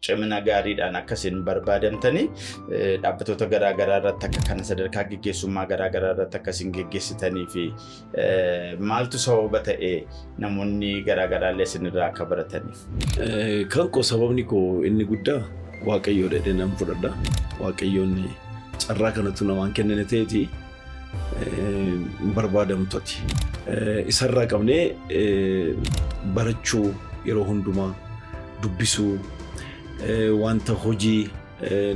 Cimina gaariidhaan akka isin barbaadamtanii dhaabbatoota garaa garaa irratti akka kana sadarkaa geggeessummaa garaa garaa irratti akka isin geggeessitanii fi maaltu sababa ta'e namoonni garaa garaallee isinirraa akka barataniif? Kan koo sababni koo inni guddaa Waaqayyoo jedhee nan fudhadha. Waaqayyoon carraa kanatu namaan kennine ta'eeti hin barbaadamtu ati. Isarraa qabnee barachuu, yeroo hundumaa dubbisuu, wanta hojii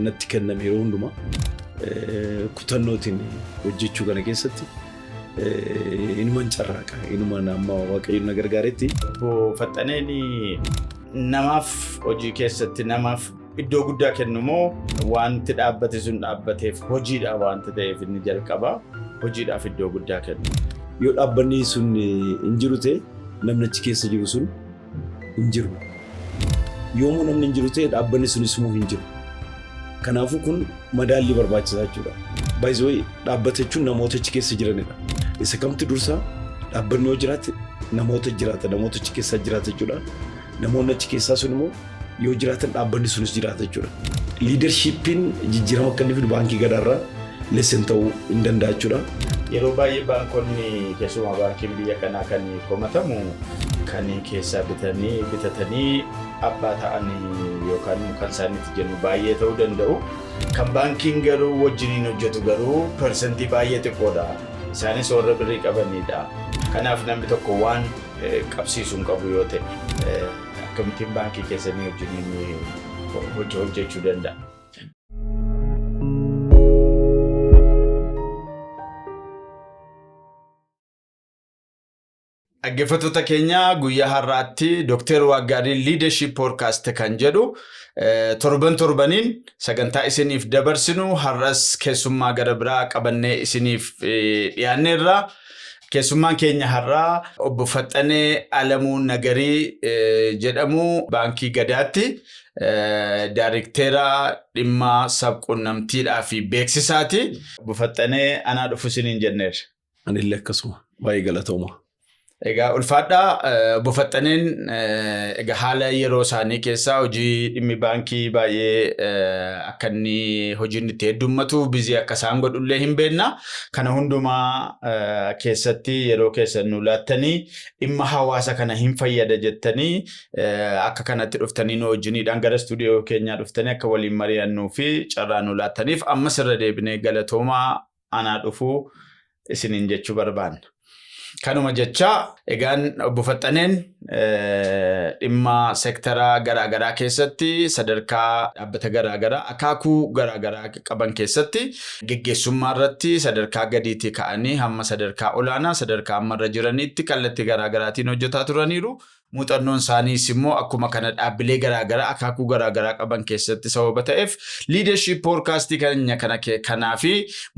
natti kenname yeroo hundumaa kutannootiin hojjechuu kana keessatti inuman carraaqa. Inuman amma Waaqayyoon na gargaaretti. Obbo Faxxaneen, namaaf hojii keessatti namaaf iddoo guddaa kennu moo wanti dhaabbate sun dhaabbateef hojiidha wanta ta'eef inni jalqaba hojiidhaaf iddoo guddaa kennu? Yoo dhaabbanni sun hin jiru ta'e, namni achi keessa jiru sun hin jiru. Yoomuu namni hin jiru ta'e, dhaabbanni sunis immoo hin jiru. Kanaafuu kun madaallii barbaachisaa jechuudha. By the way, dhaabbata jechuun namoota achi keessa jiranidha. Isa kamtu dursaa? Dhaabbanni yoo jiraate namoota jiraata, namoota achi keessa jiraata jechuudha. Namoonni achi keessaa sun immoo yoo jiraatan, dhaabbanni sunis jiraata jechuudha. Leadershipiin jijjiirama akka inni fidu Baankii Gadaarraa lesson ta'uu hin danda'a jechuudha. Yeroo baay'ee baankonni, keessumaa baankiin biyya kanaa kan komatamu kan keessaa bitanii bitatanii abbaa ta'anii yookaan kan isaaniitti jennu baay'ee ta'uu danda'u. Kan baankiin garuu wajjiniin hojjetu garuu persentii baay'ee xiqqoodha. Isaanis warra birrii qabanidha. Kanaaf namni tokko waan qabsiisu hin qabu yoo ta'e, akkamittiin baankii keessanii wajjiniin hojii hojjechuu danda'a? Dhaggeeffattoota keenya, guyyaa har'aatti Dr. Waaqgaarii Leadership Podcast kan jedhu torban torbaniin sagantaa isiniif dabarsinu har'as keessummaa gara biraa qabannee isiniif dhiyaanneerra. Keessummaan keenya har'aa Obbo Faxxanee Alamuu Nagarii jedhamu, Baankii Gadaatti Daarikteera dhimma sabquunnamtiidhaa fi beeksisaati. Obbo Faxxanee, anaa dhufu isiniin jenneerra. Anillee akkasuma, baay'ee galatooma. Egaa ulfaadhaa. Obbo Faxxaneen egaa haala yeroo isaanii keessaa hojii dhimmi baankii baay'ee akka inni hojiin itti heddummatu, busy akka isaan godhullee hin beekna. Kana hundumaa keessatti yeroo keessan nu laattanii, dhimma hawaasa kana hin fayyada jettanii akka kanatti dhuftanii nu wajjiniidhaan gara istuudiyoo keenyaa dhuftanii akka waliin mari'annuu fi carraa nu laattaniif ammas irra deebinee galatoomaa, anaa dhufuu isiniin jechuu barbaanna. Kanuma jecha egaan Obbo Faxxaneen dhimma sektara garaagaraa keessatti sadarkaa dhaabbata garaagaraa akaakuu garaagaraa qaban keessatti geggeessummaa irratti sadarkaa gadiitii ka'anii hamma sadarkaa olaanaa sadarkaa ammarra jiraniitti kallattii garaagaraatiin hojjetaa turaniiru. Muuxannoon isaaniis immoo akkuma kana dhaabbilee garaagaraa akaakuu garaagaraa qaban keessatti sababa ta'eef, leadership podcastii keenya kana kanaa fi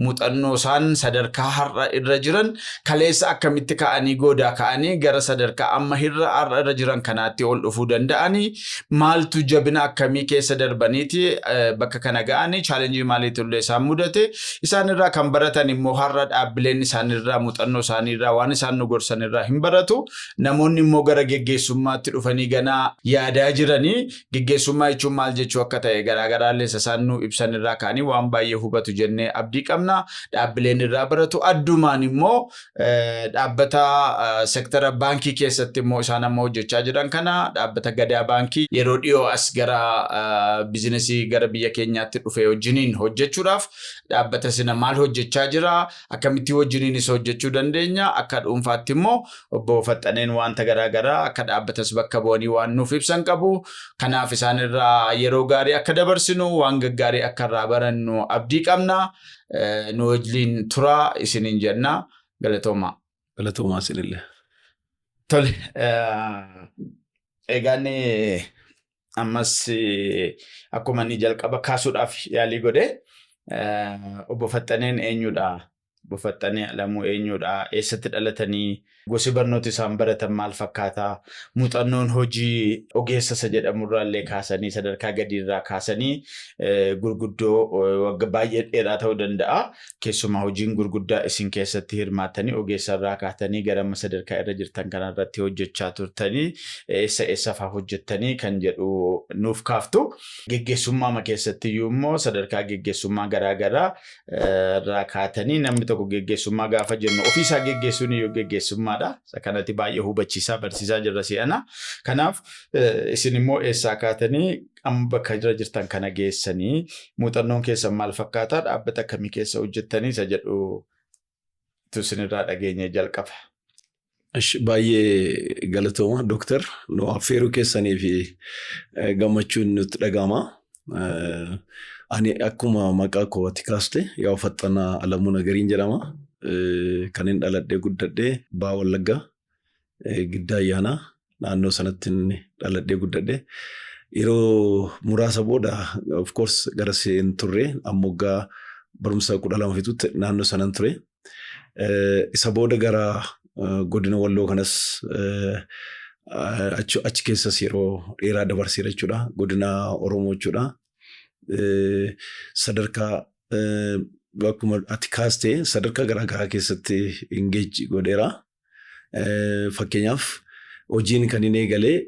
muuxannoo isaan sadarkaa har'a irra jiran, kaleessa akkamitti ka'anii goodaa ka'anii gara sadarkaa amma irra har'a irra jiran kanaatti ol dhufuu danda'anii, maaltu jabina akkamii keessa darbaniiti bakka kana ga'anii, challenge maaliitu illee isaan mudate, isaan irraa kan baratan immoo har'a dhaabbileen isaanirraa muuxannoo isaaniirraa waan isaan nu gorsan irraa hin baratu. Namoonni immoo gara geggeessummaatti dhufanii ganaa yaadaa jiranii geggeessummaa jechuun maal jechuu akka ta'e garaagaraallee isaan nu ibsan irraa ka'anii waan baay'ee hubatu jennee abdii qabna. Dhaabbileen irraa baratu. Addumaan immoo dhaabbata sektara baankii keessatti immoo isaan amma hojjechaa jiran kana, dhaabbata Gadaa Baankii yeroo dhiyoo as gara bizinesii gara biyya keenyaatti dhufe wajjiniin hojjechuudhaaf dhaabbata sina maal hojjechaa jira, akkamitti wajjiniinis hojjechuu dandeenya, akka dhuunfaatti immoo Obbo Faxxaneen wanta garaagaraa akka dhaabbatas bakka bu'anii waan nuuf ibsan qabu. Kanaaf isaan irraa yeroo gaarii akka dabarsinu, waan gaggaarii akka irraa barannu abdii qabna. Nu wajjin turaa isiniin jenna. Galatoomaa. Galatoomaa isinillee. Tole. Egaan ammas akkuma inni jalqaba kaasuudhaaf yaalii godhe, Obbo Faxxaneen eenyudha? Obbo Faxxanee Alamuu eenyudha? Eessatti dhalatanii? Gosi barnoota isaan baratan maal fakkaataa? Muuxannoon hojii ogeessa isa jedhamurraallee kaasanii, sadarkaa gadiirraa kaasanii gurguddoo waggaa baay'ee dheeraa ta'uu danda'a. Keessumaa hojiin gurguddaa isin keessatti hirmaattanii, ogeessarraa kaatanii gara amma sadarkaa irra jirtan kanarratti hojjechaa turtanii, eessa eessa fa'aa hojjettanii kan jedhu nuuf kaaftu. Geggeessummaa keessatti iyyuu immoo sadarkaa geggeessummaa garaagaraa irraa kaatanii, namni tokko geggeessummaa gaafa jennu ofiisaa geggeessuun iyyuu geggeessummaadha. Isa kanatti baay'ee hubachiisaa barsiisaa jirra si'ana. Kanaaf isin immoo eessaa kaatanii amma bakka irra jirtan kana geessanii, muuxannoon keessan maal fakkaataa, dhaabbata akkamii keessa hojjettanii isa jedhu isinirraa dhageenye jalqaba. Baay'ee galatooma, Dooktar, nu affeeruu keessanii fi gammachuun nutti dhaga'ama. Ani akkuma maqaa kootti kaaste yaa Faxxanaa Alamuu Nagariin jedhama. Kan hin dhaladhee guddadhee Baha Wallaggaa, Giddaa Ayyaanaa naannoo sanatti dhaladhee guddadhee. Yeroo muraasa booda, of course, gara hin turre, amma waggaa barumsa 12 fixutti naannoo sanan ture. Isa booda gara godina Walloo kanas achi keessas yeroo dheeraa dabarseera jechuudha. Godina Oromoo jechuudha. Sadarkaa akkuma ati kaastee sadarkaa garaa garaa keessatti engage godheera. Fakkeenyaaf, hojiin kan inni eegalee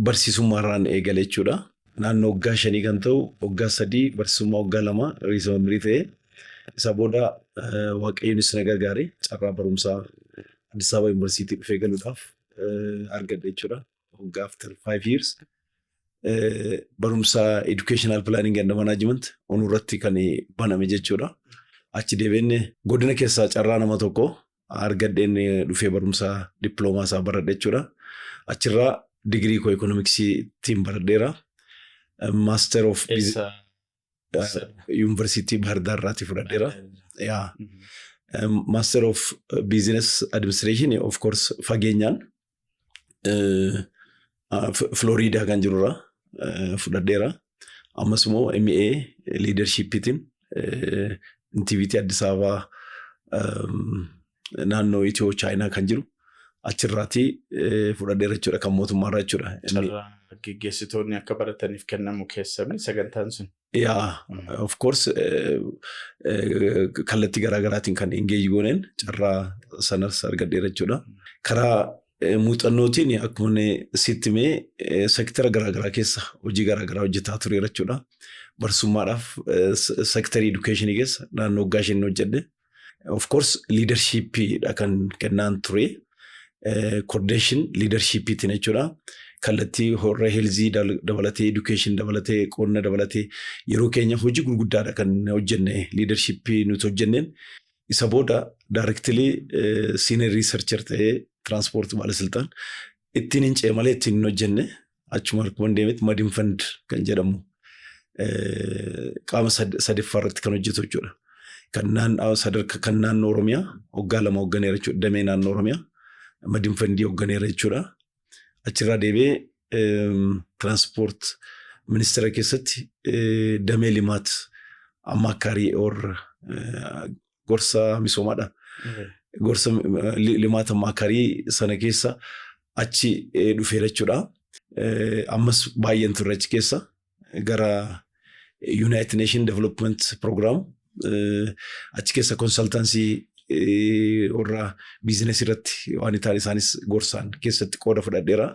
barsiisummaarraan eegale jechuudha. Naannoo waggaa 5 kan ta'u, waggaa 3 barsiisummaa, waggaa 2 riizamamrii ta'ee, isa booda Waaqayyoon na gargaare, carraa barumsaa Addis Ababa Yuunivarsiitii dhufee galuudhaaf argadhe jechuudha. Waggaa after 5 years barumsa educational planning and management onurratti kan baname jechuudha. Achi deebiin godina keessaa carraa nama tokko argadheen dhufee barumsa dippiloomaa isaa baradhe jechuudha. Achirraa digirii koo economicsiitiin baradheera. Master of Yuunivarsiitii Bahar Daarraatti fudhadheera. Yaa. Master of Business Administration, of course, fageenyaan Floriidaa kan jirurraa fudhadheera. Ammas immoo MA leadershipiitiin NTVT Addis Ababaa naannoo Itiyoo Chaayinaa kan jiru achirraatii fudhadheera jechuudha, kan mootummaarraa jechuudha. Carraa geggeessitoonni akka barataniif kennamu keessami sagantaan sun. Yaa, of course, kallattii garaa garaatiin kan engage gooneen carraa sanas argadheera jechuudha. Karaa muuxannootiin akkuma sitti himee sektara garaa garaa keessa hojii garaa garaa hojjetaa tureera jechuudha. Barsiisummaadhaaf sektarii educationii keessa naannoo waggaa 5 hojjedhe. Of course, leadershipiidha kan kennaan ture. Coordination leadershipiitiin jechuudha. Kallattii horra healthii dabalatee, education dabalatee, qonna dabalatee yeroo keenya hojii gurguddaadha kan hojjenne leadershipii nuti hojjenneen. Isa booda directly senior researcher ta'ee tiraanspoortii baalasiltaan ittiin hin ce'e malee ittiin hin hojjenne. Achuma akkuma deemetti Madin Fund kan jedhamu qaama sadaffaa irratti kan hojjetu jechuudha. Kan naannoo sadarkaa kan naannoo Oromiyaa waggaa 2 hoogganeera jechuudha. Damee naannoo Oromiyaa Madin Fundii hoogganeera jechuudha. Achirraa deebi'ee tiraanspoort ministeera keessatti damee limaat ammaakaarii or gorsa misoomaadha. Gorsa limaat ammaakaarii sana keessa achi dhufeera jechuudha. Ammas baay'een turre achi keessa, gara United Nation Development Program achi keessa consultancy warra businessii irratti waan ta'an isaanis gorsaan keessatti qooda fudhadheera.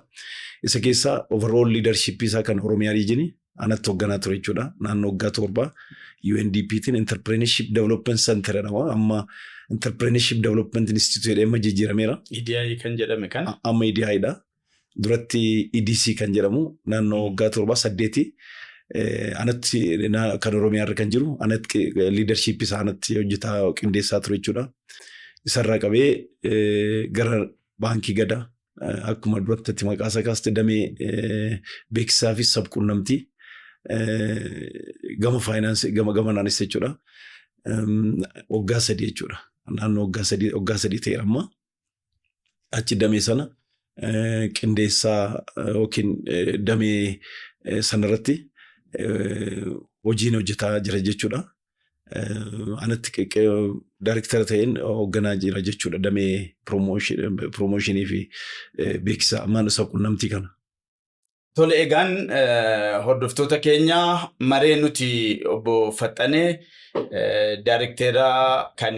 Isa keessaa overall leadership isaa kan Oromiyaa region anatti hoogganaa ture jechuudha. Naannoo waggaa 7 UNDP-tiin Entrepreneurship Development Center jedhama. Amma Entrepreneurship Development Institute jedhee amma jijjiirameera. EDI kan jedhame kana. Amma EDI dha. Duratti EDC kan jedhamu naannoo waggaa 7 8 anatti kan Oromiyaa irra kan jiru anatti leadership isaa anatti hojjetaa qindeessaa ture jechuudha. Isarraa qabee gara baankii Gadaa, akkuma duratti maqaa isaa kaaste, damee beeksisaa fi sabquunnamtii gama faayinaansii gama gamanaanis jechuudha. Waggaa 3 jechuudha. Naannoo waggaa 3 ta'eera amma. Achi damee sana qindeessaa yookiin damee sanarratti hojiin hojjetaa jira jechuudha. Anatti Daayirektara ta'een hoogganaa jira jechuudha, damee promotion fi beeksisa mana quunnamtii kana. Tole, egaan hordoftoota keenya, maree nuti obbo Faxxanee, daayirektera kan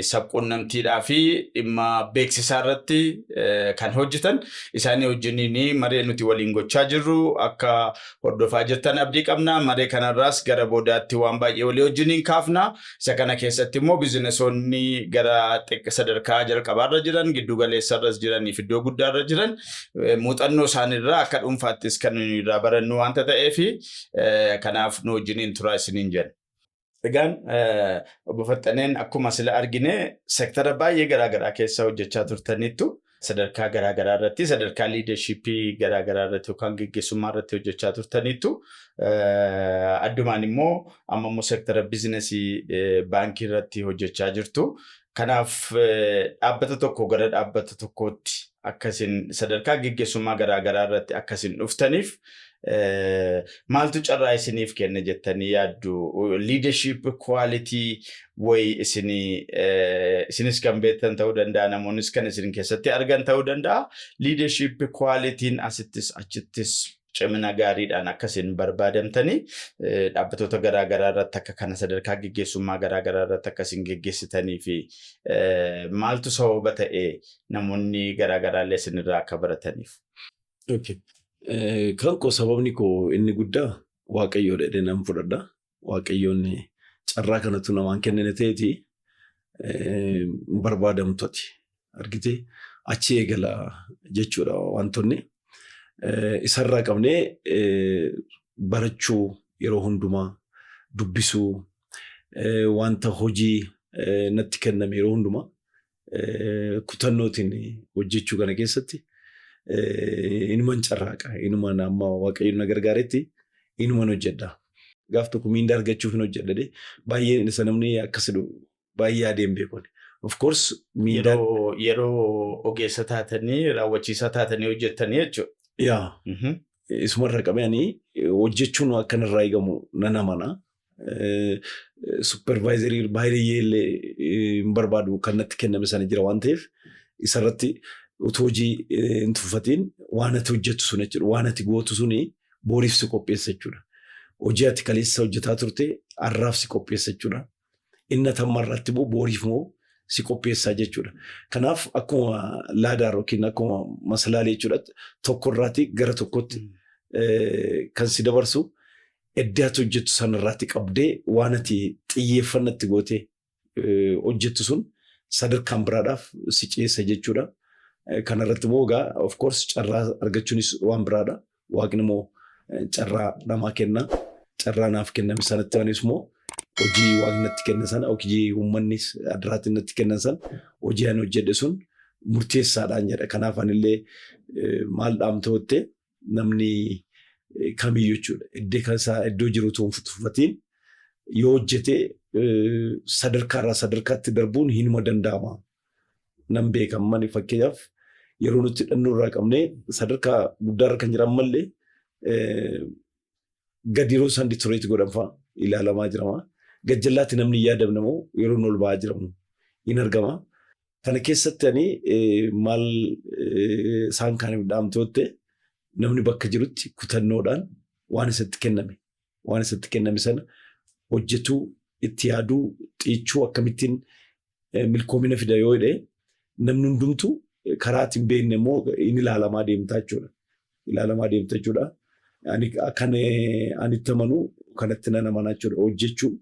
sabquunnamtiidhaa fi dhimma beeksisaa irratti kan hojjetan isaanii wajjiniin maree nuti waliin gochaa jirru akka hordofaa jirtan abdii qabna. Maree kanarraas gara boodaatti waan baay'ee walii wajjiniin kaafna. Isa kana keessatti immoo bizinesoonni gara sadarkaa jalqabaarra jiran, giddu galeessarras jiranii fi iddoo guddaarra jiran muuxannoo isaaniirraa akka dhuunfaattis kan nuyi irraa barannu waanta ta'eef, kanaaf nu wajjiniin turaa isiniin jenna. Egaan obbo Faxxaneen, akkuma sila argine sektara baay'ee garaagaraa keessa hojjechaa turtaniittu. Sadarkaa garaagaraa irratti, sadarkaa leadership garaagaraa irratti yookaan geggeessummaa irratti hojjechaa turtaniittu. Addumaan immoo amma immoo sektara bizinesii baankii irratti hojjechaa jirtu. Kanaaf dhaabbata tokko gara dhaabbata tokkootti akkasin sadarkaa geggeessummaa garaagaraa irratti akkasin dhuftaniif maaltu carraa isiniif kenne jettanii yaaddu? Leadership quality wayi isinii isinis kan beektan ta'uu danda'a, namoonnis kan isin keessatti argan ta'uu danda'a. Leadership quality'n asittis achittis cimina gaariidhaan akkasin barbaadamtanii dhaabbatoota garaagaraa irratti akka kana sadarkaa geggeessummaa garaagaraa irratti akkasin geggeessitanii fi maaltu sababa ta'e namoonni garaagaraa illee isinirraa akka barataniif? Okay. Kan koo, sababni koo inni guddaa Waaqayyoodha jedhee nan fudhadha. Waaqayyoon carraa kanatu namaan kennine ta'eeti barbaadamtu ati argitee achi eegala jechuudha wantoonni. Isarraa qabnee barachuu, yeroo hundumaa dubbisuu, wanta hojii natti kenname yeroo hundumaa kutannootiin hojjechuu kana keessatti inuman carraaqa. Inuman amma Waaqayyo na gargaaretti inuman hojjedha. Gaaf tokko miindaa argachuuf hin hojjedha. Baay'een isa namni akkas jedhu baay'ee yaadeen beeku. Of course miindaa. Yeroo ogeessa taatanii, raawwachiisaa taatanii hojjettanii jechuudha. Yaa. Isumarra qabee ani hojjechuun akkan irraa eegamu nan amana. Supervisor baay'ee illee hin barbaadu, kan natti kenname sana jira waan ta'eef, isarratti utuu hojii hin tuffatiin waan ati hojjettu sun jechuudha. Waan ati gootu suni booriif si qopheessa jechuudha. Hojii ati kaleessa hojjetaa turte har'aaf si qopheessa jechuudha. Inni ati amma irratti immoo booriif immoo si qopheessaa jechuudha. Kanaaf akkuma ladder yookiin akkuma masalaalee jechuudha, tokkorraati gara tokkotti kan si dabarsu iddoo ati hojjettu sanarraati qabdee waan ati xiyyeeffannatti gootee hojjettu sun sadarkaan biraadhaaf si ceessa jechuudha. Kanarratti immoo egaa of course carraa argachuunis waan biraadha. Waaqni immoo carraa namaa kenna. Carraa naaf kenname sanatti anis immoo hojii waaqni natti kenne sana, hojii uummannis adaraatiin natti kennan sana, hojii ani hojjedhe sun murteessaadhaan jedha. Kanaaf anillee maal dhaamtootte namni kamiyyuu jechuudha. Iddoo isaa iddoo jiru utuu hin tuffatiin yoo hojjete sadarkaarraa sadarkaatti darbuun hinuma danda'ama. Nan beeka, mani fakkeenyaaf yeroo nuti hidhannoo irraa qabnee sadarkaa guddaarra kan jiran mallee gadi yeroo isaan deteriorate godhan fa'a ilaalamaa jirama. Gajjallaatti namni hin yaadamne immoo yeroo ol ba'aa jiramu hin argama. Kana keessatti ani maal isaan kaaniif dhaamtootte, namni bakka jirutti kutannoodhaan waan isatti kenname sana hojjetuu, itti yaaduu, xiichuu, akkamittiin milkoomina fida yoo jedhe, namni hundumtuu karaa ittiin beekne immoo inni ilaalamaa deemtaa jechuudha. Ilaalamaa deemta jechuudha. Ani kan ani itti amanu kanatti nan amanaa jechuudha. Hojjechuu,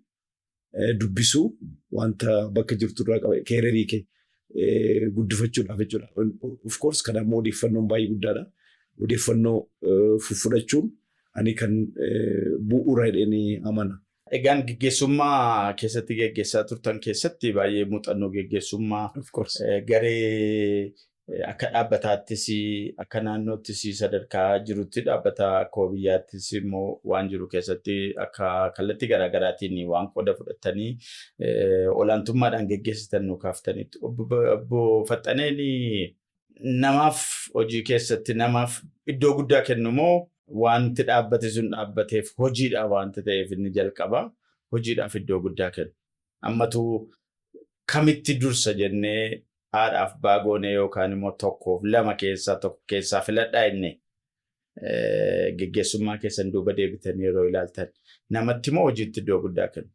dubbisuu, wanta bakka jirtu irraa qabe career kee guddifachuudhaaf jechuudha. Of course kana immoo odeeffannoon baay'ee guddaadha. Odeeffannoo fudhachuun ani kan bu'uura jedheen amana. Egaan geggeessummaa keessatti geggeessaa turtan keessatti baay'ee muuxannoo geggeessummaa garee akka dhaabbataattis, akka naannoottis, sadarkaa jirutti dhaabbata akka biyyaattis immoo waan jiru keessatti akka kallattii garaagaraatiin waan qooda fudhatanii olaantummaadhaan geggeessitan nu kaaftanitti. Obbo Faxxaneen namaaf hojii keessatti namaaf iddoo guddaa kennu moo wanti dhaabbate sun dhaabbateef hojiidha wanta ta'eef inni jalqaba hojiidhaaf iddoo guddaa kennu? Ammatu Kamitti dursa jennee haadhaaf baagoonee yookaan immoo tokkoof lama keessaa tokko keessaa filadhaa jennee geggeessummaa keessan duuba deebitanii yeroo ilaaltan namatti moo hojiitti iddoo guddaa kennu?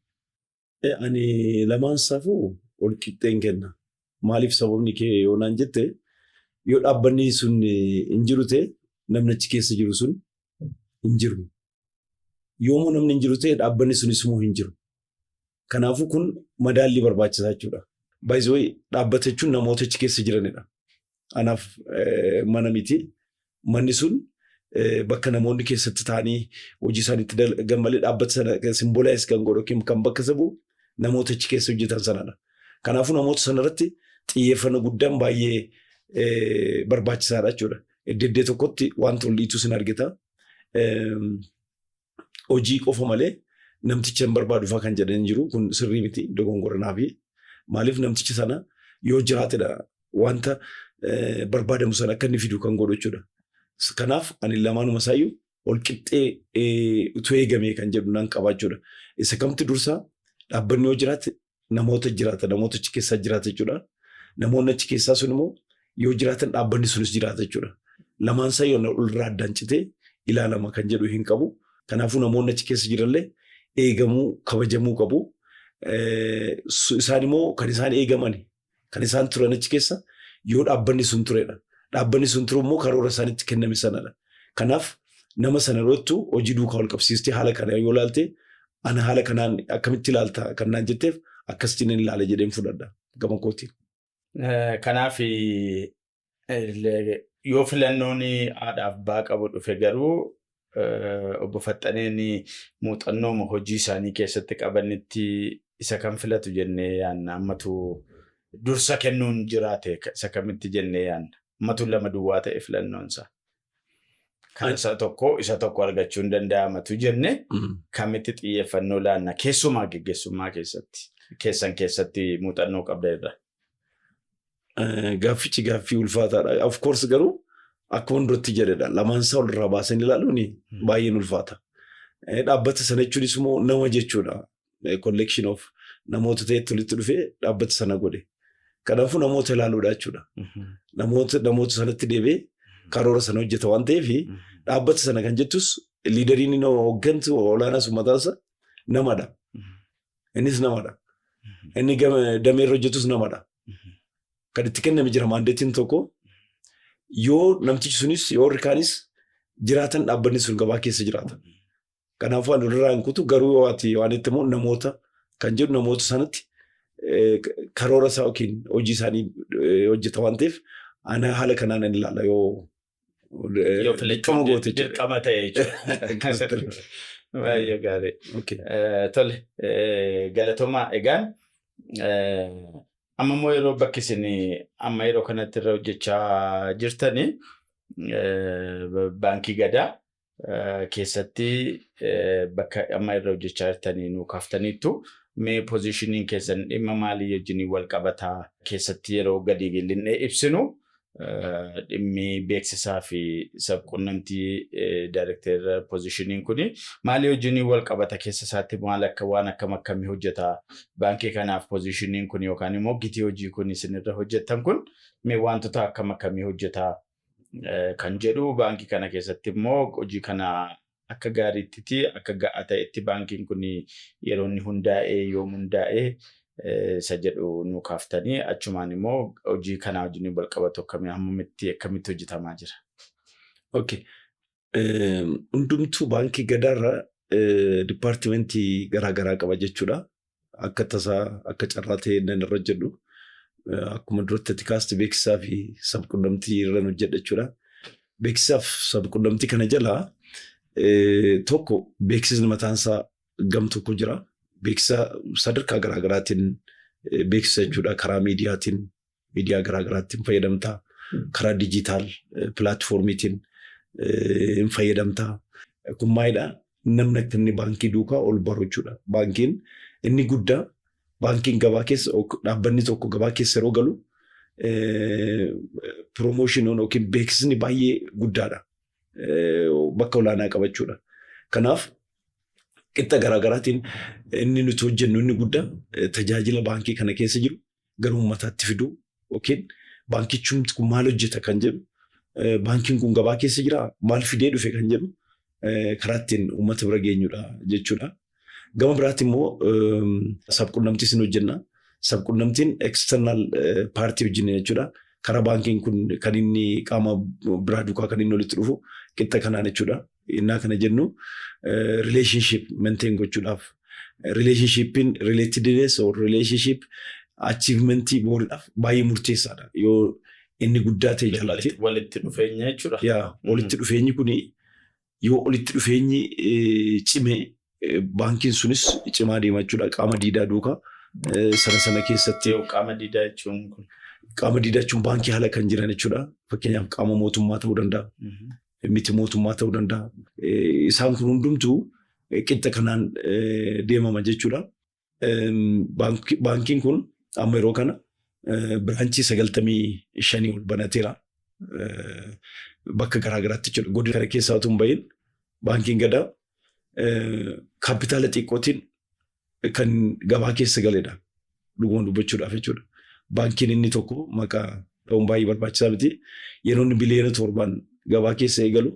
Ani lamaan isaafuu ol qixxeen kenna. Maaliif sababni kee yoo naan jette, yoo dhaabbanni sun hin jiru ta'e, namni achi keessa jiru sun hin jiru. Yoomuu namni hin jiru ta'e, dhaabbanni sunis immoo hin jiru. Kanaafuu kun madaallii barbaachisaa jechuudha. Baay'ee dhaabbata jechuun namoota achi keessa jiranidha. Anaaf mana miti. Manni sun bakka namoonni keessatti ta'anii hojii isaaniitti dalagan malee, dhaabbata sana symbolize kan godhu yookiin kan bakka bu'u namoota achi keessa hojjetan sanadha. Kanaafuu namoota sanarratti xiyyeeffannoo guddaan baay'ee barbaachisaadha jechuudha. Iddoo tokkotti wanta ol dhiitu sin argita. Hojii qofa malee namticha hin barbaadu fa'aa kan jedhan jiru, kun sirrii miti, dogongora fi maaliif namticha sana yoo jiraatedha wanta barbaadamu sana akka inni fidu kan godhu jechuudha. Kanaaf ani lamaanuma isaayyuu ol qixxee utuu eegamee kan jedhu nan qaba jechuudha. Isa kamtu dursa? Dhaabbanni yoo jiraate namoota jiraata, namoota achi keessaa jiraata jechuudha. Namoonni achi keessaa sun immoo yoo jiraatan, dhaabbanni sunis jiraata jechuudha. Lamaan isaa yoo olirraa addaan citee ilaalama kan jedhu hin qabu. Kanaafuu namoonni achi keessa jiranillee eegamuu, kabajamuu qabu. Isaan immoo kan isaan eegaman, kan isaan turan achi keessa yoo dhaabbanni sun turedha. Dhaabbanni sun turu immoo karoora isaanitti kenname sanadha. Kanaaf nama sana irrattu hojii duukaa wal qabsiistee haala kana yoo ilaalte, ana haala kanaan akkamitti ilaalta kan naan jetteef, akkasitti nan ilaala jedheen fudhadha gama kootiin. Kanaaf yoo filannoon haadhaaf baa qabu dhufe garuu, obbo Faxxaneen muuxannoo hojii isaanii keessatti qabanitti isa kam filatu jennee yaadna? Ammatu dursa kennuun jiraate isa kamitti jennee yaadna? Ammatu lama duwwaa ta'e filannoon isaa. Kan isa tokko isa tokko argachuu hin danda'amatu jenne, kamitti xiyyeeffannoo laanna keessumaa geggeessummaa keessatti keessan keessatti muuxannoo qabda irra? Gaaffichi gaaffii ulfaataadha. Of course garuu akkuma duratti jedhedha. Lamaan isaa walirraa baasanii ilaaluun baay'een ulfaata. Dhaabbata sana jechuunis immoo nama jechuudha. Collection of namoota ta'etti walitti dhufee dhaabbata sana godhe. Kanaafuu namoota ilaaluudha jechuudha. Namoota sanatti deebi'ee karoora sana hojjeta waan ta'eef, dhaabbata sana kan jettus leaderiin inni hooggantu olaanaas mataansa namadha. Innis namadha. Inni dameerra hojjetus namadha. Kan itti kenname jira mandateiin tokko, yoo namtichi sunis yoo warri kaanis jiraatan, dhaabbanni sun gabaa keessa jiraata. Kanaafuu ani irraa hin kutu, garuu yoo ati waan itti immoo namoota kan jedhu, namoota sanatti karoora isaa yookiin hojii isaanii hojjeta waan ta'eef, ana haala kanaan hin ilaala yoo Yoo dirqama goote jechuudha. Dirqama ta'e jechuudha. Baay'ee gaarii. Tole, galatoomaa. Egaan amma immoo yeroo bakki isin amma yeroo kanatti irra hojjechaa jirtanii Baankii Gadaa keessatti bakka amma irra hojjechaa jirtanii nuu kaaftaniittu. Mee positioniin keessan dhimma maalii wajjin wal qabataa? Keessatti yeroo gadi linnee ibsinu, dhimmi beeksisaa fi sabquunnamtii director positioniin kuni maalii wajjin wal qabata? Keessa isaatti maal akka waan akkam akkamii hojjeta baankii kanaaf positioniin kun, yookaan immoo gitii hojii kun isin irra hojjettan kun mee wantoota akkam akkamii hojjeta kan jedhu, baankii kana keessatti immoo hojii kana akka gaariitti, akka ga'aa ta'etti baankiin kun yeroo inni hundaa'ee, yoom hundaa'ee isa jedhu nu kaaftanii, achumaan immoo hojii kanaa wajjin wal qabatu akkamii, hammamitti, akkamitti hojjetamaa jira? Okay. Hundumtuu Baankii Gadaarra departmentii garaa garaa qaba jechuudha. Akka tasaa, akka carraa ta'ee nan irra hojjedhu. Akkuma duratti ati kaaste, beeksisaa fi sabquunnamtii irra hojjedha jechuudha. Beeksisaa fi sabquunnamtii kana jalaa tokko beeksisni mataan isaa gam tokko jira. Beeksisa sadarkaa garaa garaatiin beeksisa jechuudha. Karaa miidiyaatiin, miidiyaa garaa garaatiin fayyadamtaa. Karaa digital platformiitiin hin fayyadamtaa. Kun maalidhaa? Namni akka inni baankii duukaa ol baru jechuudha. Baankiin inni guddaa, baankiin gabaa keessa, dhaabbanni tokko gabaa keessa yeroo galu, promotioniin yookiin beeksisni baay'ee guddaadha. Bakka olaanaa qabachuudha. Kanaaf qixa garaa garaatiin inni nuti hojjennu inni guddaa tajaajila baankii kana keessa jiru gara uummataatti fiduu yookiin baankichumti kun maal hojjeta kan jedhu, baankiin kun gabaa keessa jira, maal fidee dhufe kan jedhu karaa ittiin uummata bira geenyudha jechuudha. Gama biraatti immoo sabquunnamtii sin hojjenna. Sabquunnamtiin external party wajjin jechuudha. Karaa baankiin kun kan inni qaama biraa duukaa kan inni walitti dhufu qixa kanaan jechuudha. Innaa kana jennu relationship maintain gochuudhaaf, relationshipiin relatedness or relationship achievementii booriidhaaf baay'ee murteessaadha. Yoo inni guddaa ta'e jaalate. Walitti dhufeenya jechuudha. Yaa, walitti dhufeenyi kuni yoo walitti dhufeenyi cime, baankiin sunis cimaa deema jechuudha. Qaama diidaa duukaa sana sana keessatti. Qaama diidaa jechuun kun? Qaama diidaa jechuun baankii haala kan jiran jechuudha. Fakkeenyaaf qaama mootummaa ta'uu danda'a. Miti mootummaa ta'uu danda'a. Isaan kun hundumtuu qixa kanaan deemama jechuudha. Baankiin kun amma yeroo kana branchii 95 ol banateera. Bakka garaa garaatti jechuudha. Godina kana keessaa otoo hin bahin baankiin Gadaa kaapitaala xiqqootiin kan gabaa keessa galedha. Dhuguma dubbachuudhaaf jechuudha. Baankiin inni tokko maqaa dha'uun baay'ee barbaachisaa miti. Yeroo inni biliyoona 7n gabaa keessa eegalu,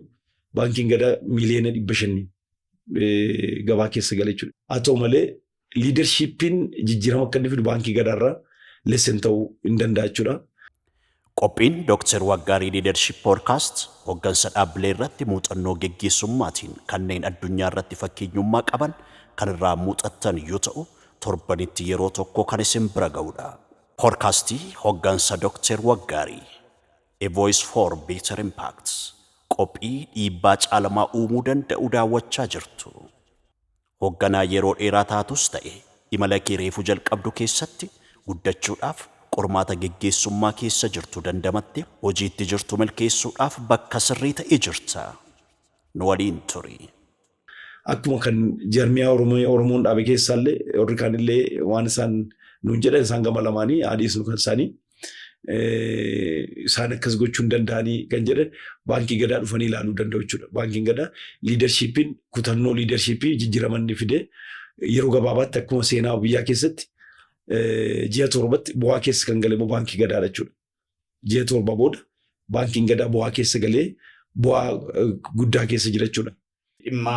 baankiin Gadaa miliyoona 500 gabaa keessa gale jechuudha. Haa ta'u malee leadershipiin jijjiirama akka inni fidu baankii Gadaarraa lesson ta'uu hin danda'a jechuudha. Qophiin Dr. Waggaarii Leadership Podcast hooggansa dhaabbilee irratti muuxannoo geggeessummaatiin kanneen addunyaa irratti fakkeenyummaa qaban kan irraa muuxattan yoo ta'u, torbanitti yeroo tokko kan isin bira ga'udha. Podcastii hooggansa Dr. Waggaarii, A Voice for Better Impact, qophii dhiibbaa caalamaa uumuu danda'u daawwachaa jirtu. Hoogganaa yeroo dheeraa taatus ta'e imala kee reefuu jalqabdu keessatti guddachuudhaaf, qormaata geggeessummaa keessa jirtu dandamatte hojiitti jirtu milkeessuudhaaf bakka sirrii ta'e jirta. Nu waliin turi. Akkuma kan jarmiyaa Oromoon dhaabe keessaallee warri kaanillee waan isaan nuun jedhan, isaan gama lamaanii adiisnu kan isaanii isaan akkas gochuu hin danda'anii kan jedhan baankii Gadaa dhufanii ilaaluu danda'u jechuudha. Baankiin Gadaa leadershipiin kutannoo leadershipii jijjiirama inni fide yeroo gabaabaatti akkuma seenaa biyyaa keessatti ji'a 7tti bu'aa keessa kan gale immoo baankii Gadaadha jechuudha. Ji'a 7 booda baankiin Gadaa bu'aa keessa galee bu'aa guddaa keessa jira jechuudha. Dhimma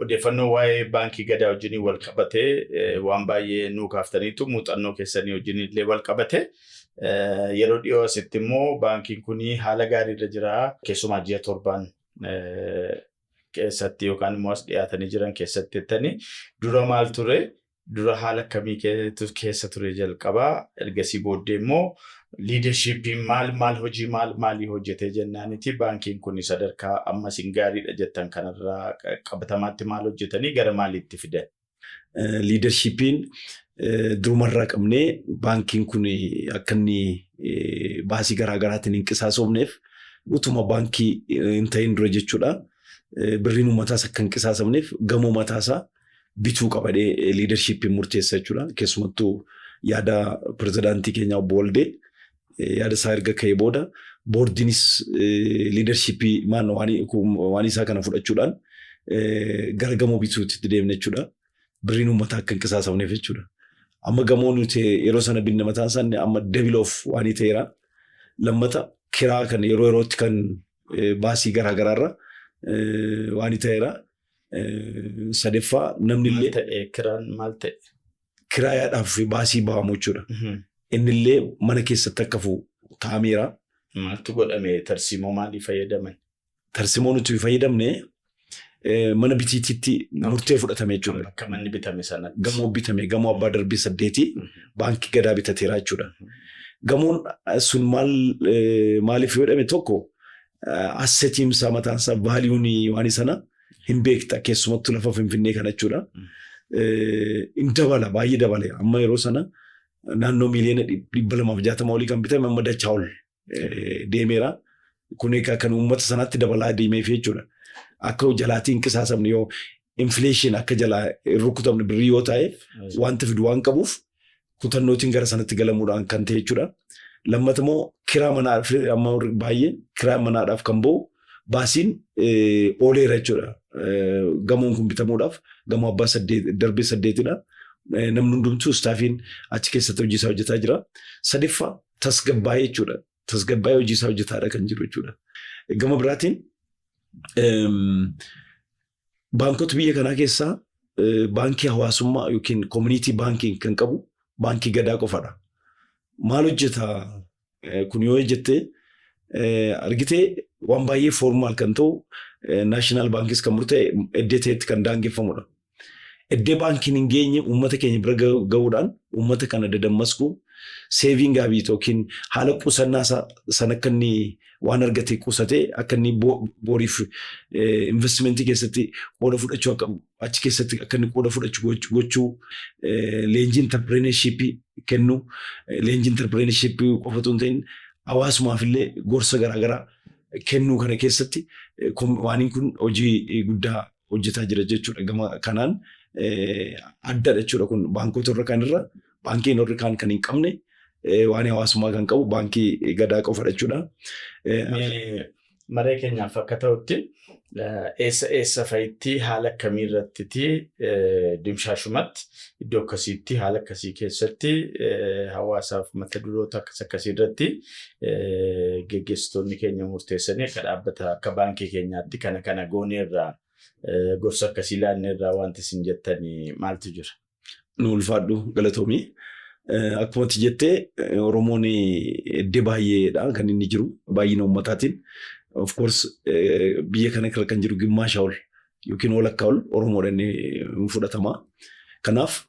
odeeffannoo waa'ee baankii Gadaa wajjin wal qabatee waan baay'ee nuu kaaftaniitu, muuxannoo keessanii wajjin illee wal qabate. Yeroo dhiyoo asitti immoo baankiin kun haala gaariirra jira. Keessumaa ji'a 7n keessatti yookaan immoo as dhiyaatanii jiran keessatti jettanii, dura maal ture? Dura haala akkamii keessa ture jalqabaa? Ergasii booddee immoo leadershipiin maal maal, hojii maal maalii hojjetee jennaaniti baankiin kun sadarkaa amma isin gaariidha jettan kanarraa qabatamaatti maal hojjetanii gara maaliitti fidan? Leadershipiin durumarraa qabnee baankiin kun akka inni baasii garaa garaatiin hin qisaasofneef, utuma baankii hin ta'in dura jechuudha. Birriin uummataas akka hin qisaasamneef gamoo mataasaa bituu qabadee leadershipiin murteessa jechuudha. Keessumattuu yaada pirezidaantii keenyaa obbo Waldee yaada isaa erga ka'ee booda boordiinis leadershipii waan isaa kana fudhachuudhaan gara gamoo bituutti deemne jechuudha. Birriin uummataa akka hin qisaasamneef jechuudha. Amma gamoo nuti yeroo sana binne mataan isaa amma double of waan ta'eera. Lammata kiraa kan yeroo yerootti kan baasii garaa garaarra waan ta'eera. Sadaffaa namni illee. Maal ta'e kiraan, maal ta'e? Kiraayaadhaaf baasii ba'amu jechuudha. Inni illee mana keessatti akka hafu ta'ameera. Maaltu godhame? Tarsiimoo maalii fayyadaman? Tarsiimoo nuti fayyadamne mana bitiititti murtee fudhatame jechuudha. Bakka manni bitame sanatti. Gamoo bitame, gamoo abbaa darbii 8 baankii Gadaa bitateera jechuudha. Gamoon sun maal maaliif yoo jedhame, tokko assetiimsaa mataan isaa valueun waan sana hin beekta, keessumattuu lafa Finfinnee kana jechuudha. Hin dabala, baay'ee dabale. Amma yeroo sana naannoo miliyoona 260 olii kan bitame amma dachaa ol deemeera. Kun egaa kan uummata sanaatti dabalaa deemeef jechuudha. Akka jalaatiin hin qisaasamne, yoo inflation akka jalaa hin rukutamne birrii yoo ta'e wanta fidu waan qabuuf kutannootiin gara sanatti galamuudhaan kan ta'e jechuudha. Lammata immoo kiraa manaa amma baay'ee kiraa manaadhaaf kan ba'u baasiin ooleera jechuudha. Gamoon kun bitamuudhaaf gamoo abbaa darbee 8dha. Namni hundumtuu staffiin achi keessatti hojii isaa hojjetaa jira. Sadaffaa, tasgabbaa'ee jechuudha. Tasgabbaa'ee hojii isaa hojjetaadha kan jiru jechuudha. Gama biraatiin, baankota biyya kanaa keessaa baankii hawaasummaa yookiin community banking kan qabu Baankii Gadaa qofadha. Maal hojjeta kun yoo jettee argitee, waan baay'ee formal kan ta'u, national baankis kan murtaa'e iddoo ta'etti kan daangeffamudha. Iddoo baankiin hin geenye uummata keenya bira gahuudhaan uummata kana dadammasquu, saving habit yookiin haala qusannaa sana akka inni waan argate qusatee akka inni booriif investmentii keessatti qooda fudhachuu, akka achi keessatti akka inni qooda fudhachuu gochuu, leenjii entrepreneurshipii kennu, leenjii entrepreneurshipii qofatu hin ta'in, hawaasumaaf illee gorsa garaagaraa kennuu kana keessatti waaniin kun hojii guddaa hojjetaa jira jechuudha. Gama kanaan addadha jechuudha kun baankota warra kaan irra. Baankiin warri kaan kan hin qabne, waan hawaasummaa kan qabu Baankii Gadaa qofadha jechuudha. Maree keenyaaf akka ta'utti, eessa eessa fa'itti, haala akkamii irrattiti, dimshaashumatti iddoo akkasiitti, haala akkasii keessatti, hawaasaaf mata duroota akkas akkasii irratti geggeessitoonni keenya murteessanii akka dhaabbata, akka baankii keenyaatti kana kana gooneerraa, gorsa akkasii laanneerraa wanti isin jettanii maaltu jira? Nu ulfaadhu, galatoomii. Akkuma ati jettee, Oromoon iddoo baay'eedha kan inni jiru baay'ina uummataatiin. Of course, biyya kana irra kan jiru gimmaasha ol yookiin walakkaa ol Oromoodha inni fudhatama. Kanaaf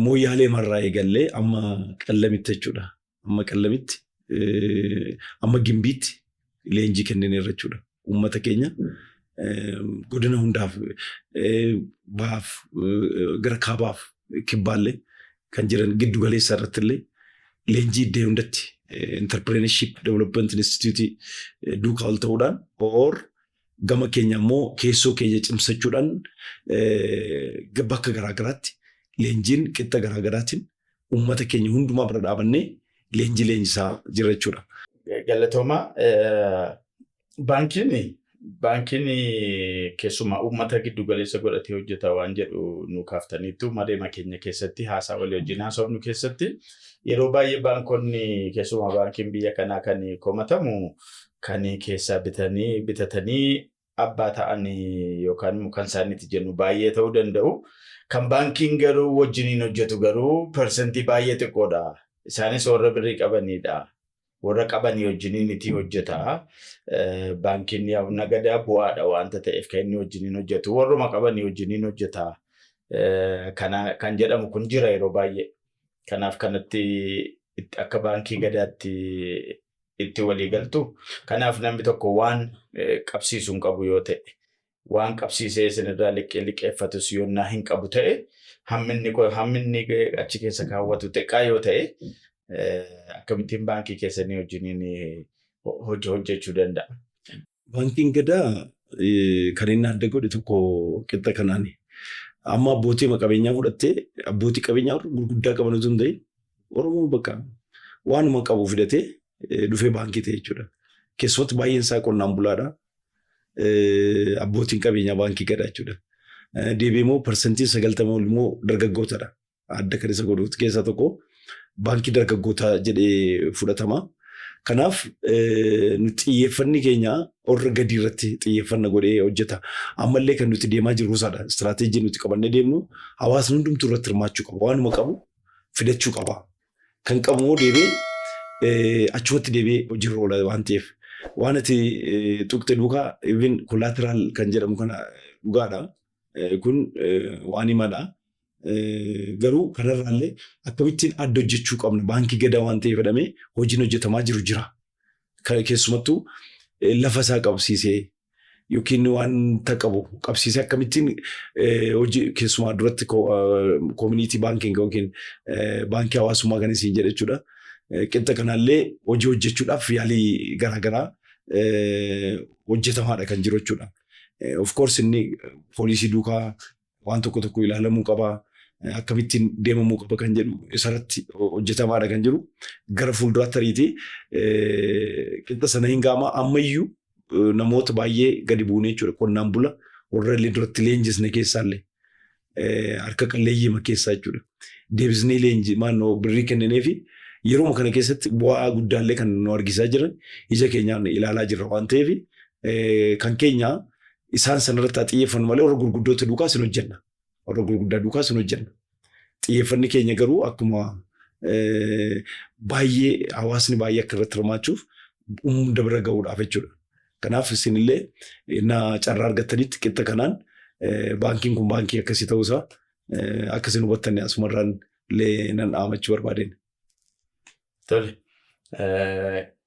Mooyyaalee marraa eegallee amma Qallamitti jechuudha. Amma Qallamitti, amma Gimbiitti leenjii kennineerra jechuudha. Uummata keenya godina hundaaf, bahaaf, gara kaabaaf kibbaallee kan jiran, giddu galeessa irratti illee leenjii iddoo hundatti Entrepreneurship Development Institute duukaa ol ta'uudhaan or gama keenya immoo keessoo keenya cimsachuudhaan bakka garaagaraatti leenjiin qixa garaagaraatiin uummata keenya hundumaa bira dhaabannee leenjii leenjisaa jira jechuudha. Galatooma. Baankiin keessumaa uummata giddu galeessa godhatee hojjeta waan jedhu nu kaaftaniitu. Mareema keenya keessatti, haasaa walii wajjin haasofnu keessatti, yeroo baay'ee baankonni, keessumaa baankiin biyya kanaa kan komatamu kan keessaa bitanii bitatanii abbaa ta'anii yookaan kan isaaniitti jennu baay'ee ta'uu danda'u. Kan baankiin garuu wajjiniin hojjetu garuu persentii baay'ee xiqqoodha. Isaanis warra birrii qabanidha. Warra qabanii wajjiniin itti hojjeta. Baankiin nagadaa bu'aadha waanta ta'eef kan inni wajjiniin hojjetu warruma qabanii wajjiniin hojjeta. Kana kan jedhamu kun jira yeroo baay'ee. Kanaaf kanatti akka Baankii Gadaatti itti walii galtu. Kanaaf namni tokko waan qabsiisu hin qabu yoo ta'e, waan qabsiisee isinirraa liqii liqeeffatus yoonnaa hin qabu ta'e, hamminni achi keessa kaawwatu xiqqaa yoo ta'e, akkamittiin baankii keessanii wajjiniin hojii hojjechuu danda'a? Baankiin Gadaa kan inni adda godhe tokko qixa kanaani. Amma abbootii qabeenyaa fudhattee, abbootii qabeenyaa gurguddaa qaban osoo hin ta'in, Oromoo bakka waanuma qabu fidatee dhufee baankii ta'e jechuudha. Keessumatti baay'een isaa qonnaan bulaadha. Abbootiin qabeenyaa Baankii Gadaa jechuudha. Deebi'ee immoo 90% ol immoo dargaggootadha. Adda kan isa godhu keessaa tokko baankii dargaggootaa jedhee fudhatama. Kanaaf xiyyeeffanni keenya warra gadii irratti xiyyeeffanna godhee hojjeta. Ammallee kan nuti deemaa jirru isaadha. Istiraateejii nuti qabannee deemnu hawaasni hundumtuu irratti hirmaachuu qaba. Waanuma qabu fidachuu qaba. Kan qabu immoo deebi'ee achumatti deebi'ee hojiirra oola waan ta'eef. Waan ati tuqxe duukaa, even collateral kan jedhamu kana dhugaadha. Kun waan himadha. Garuu kanarraallee akkamittiin adda hojjechuu qabna, Baankii Gadaa waan ta'eef jedhamee hojiin hojjetamaa jiru jira. Keessumattuu lafa isaa qabsiisee yookiin wanta qabu qabsiisee akkamittiin hojii, keessumaa duratti community banking yookiin baankii hawaasummaa kan isin jedhe jechuudha. Qixxa kanallee hojii hojjechuudhaaf yaalii garaagaraa hojjetamaadha kan jiru jechuudha. Of course, inni poolisii duukaa waan tokko tokko ilaalamuu qaba. Akkamittiin deemamuu qaba kan jedhu isarratti hojjetamaadha kan jiru. Gara fuulduraatti tariitii qixa sana hin gaama. Ammayyuu namoota baay'ee gadi buunee jechuudha. Qonnaan bula warra illee duratti leenjisne keessaallee. Harka qalleeyyii keessaa jechuudha. Deebisnee leenjii maannoo birrii kenninee fi yeroo kana keessatti bu'aa guddaallee kan nu argisaa jiran ija keenyaan ilaalaa jirra waan ta'eef, kan keenya isaan sanarratti haa xiyyeeffannu malee warra gurguddoota duukaas hin hojjenna. Warra gurguddaa duukaas hin hojjenna. Xiyyeeffanni keenya garuu akkuma baay'ee hawaasni baay'ee akka irratti hirmaachuuf hunda bira gahuudhaaf jechuudha. Kanaaf isinillee innaa carraa argattanitti qixa kanaan baankiin kun baankii akkasii ta'uusaa akkasiin hubattan asumarraan illee nan dhaamachuu barbaadeen. Tole.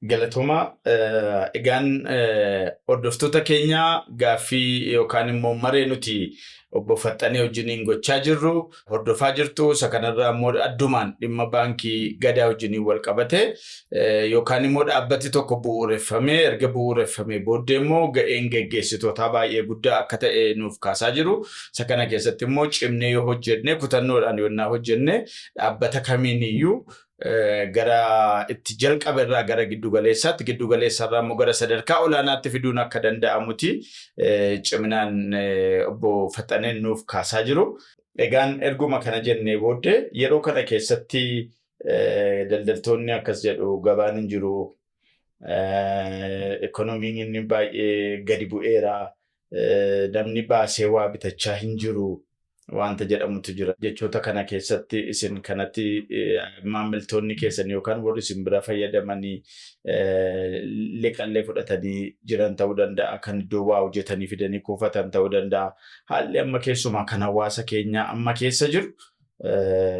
Galatoomaa. Egaan hordoftoota keenya, gaaffii yookaan immoo maree nuti obbo Faxxanee wajjiniin gochaa jirru hordofaa jirtu. Isa kanarraa immoo addumaan dhimma baankii Gadaa wajjiniin wal qabate yookaan immoo dhaabbati tokko bu'uureffamee, erga bu'uureffamee booddee immoo ga'een geggeessitootaa baay'ee guddaa akka ta'e nuuf kaasaa jiru. Isa kana keessatti immoo cimnee yoo hojjenne, kutannoodhaan yoonnaa hojjenne, dhaabbata kamiin iyyuu gara itti jalqabe irraa gara giddu galeessaatti, giddu galeessarraa immoo gara sadarkaa olaanaatti fiduun akka danda'amuti ciminaan obbo Faxaneen nuuf kaasaa jiru. Egaan erguma kana jennee booddee, yeroo kana keessatti daldaltoonni akkas jedhu: gabaan hin jiru, ikoonomiin inni baay'ee gadi bu'eera, namni baasee waa bitachaa hin jiru wanta jedhamutu jira. Jechoota kana keessatti isin kanatti maamiltoonni keessan yookaan warri isin bira fayyadamanii liqallee fudhatanii jiran ta'uu danda'a. Kan iddoo waa hojjetanii fidanii kuufatan ta'uu danda'a. Haalli amma keessumaa kan hawaasa keenyaa amma keessa jiru,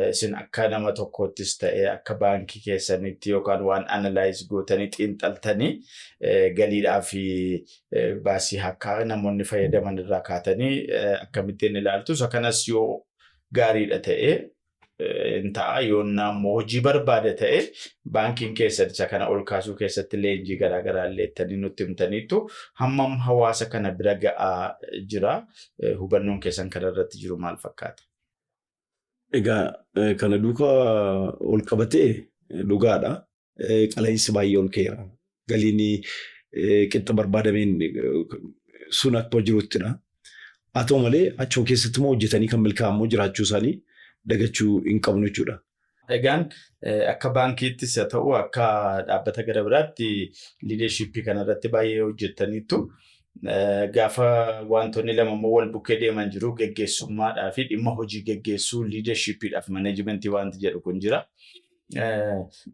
isin akka nama tokkoottis ta'ee akka baankii keessanitti yookaan waan analyze gootanii xiinxaltanii, galiidhaa fi baasii akka namoonni fayyadaman irraa kaatanii akkamittiin ilaaltu? Isa kanas yoo gaariidha ta'ee hin ta'a, yoonnaa immoo hojii barbaada ta'e, baankiin keessan isa kana ol kaasuu keessatti leenjii garaagaraa illee ittanii nutti himtaniitu, hammam hawaasa kana bira ga'aa jira? Hubannoon keessan kana irratti jiru maal fakkaata? Egaa kana duukaa ol qabatee dhugaadha. Qala'iinsi baay'ee ol ka'eera. Galiin qixa barbaadameen sun akkuma jiruttidha. Haa ta'u malee, achuma keessatti immoo hojjetanii kan milkaa'an immoo jiraachuu isaanii dagachuu hin qabnu jechuudha. Egaan akka baankiittis haa ta'u akka dhaabbata gara biraatti leadershipii kanarratti baay'ee hojjettaniitu. Gaafa wantoonni lama immoo wal bukkee deeman jiru, geggeessummaadhaa fi dhimma hojii geggeessuu, leadershipiidhaaf managementii wanti jedhu kun jira.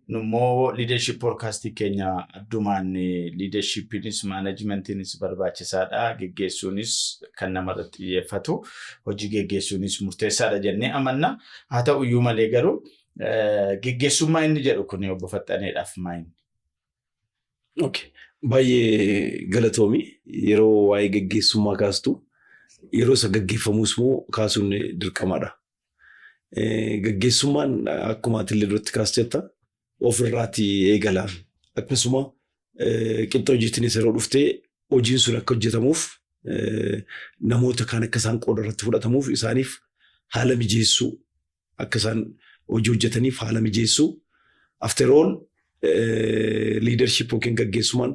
Nummoo leadership podcastii keenya addumaan leadershipiinis managementiinis barbaachisaadha. Geggeessuunis kan namarratti xiyyeeffatu, hojii geggeessuunis murteessaadha jennee amanna. Haa ta'u iyyuu malee garuu geggeessummaa inni jedhu kun obbo Faxxaneedhaaf maayini? Okay. Baay'ee galatoomi. Yeroo waa'ee geggeessummaa kaastu, yeroo isa gaggeeffamus immoo kaasuun dirqamadha. Gaggeessummaan akkuma ati illee duratti kaastetta ofirraati eegala. Akkasuma qixa hojiitiinis yeroo dhuftee hojiin sun akka hojjetamuuf, namoota kaan akka isaan qooda irratti fudhatamuuf isaaniif haala mijeessuu, akka isaan hojii hojjetaniif haala mijeessuu. After all, leadership yookiin gaggeessummaan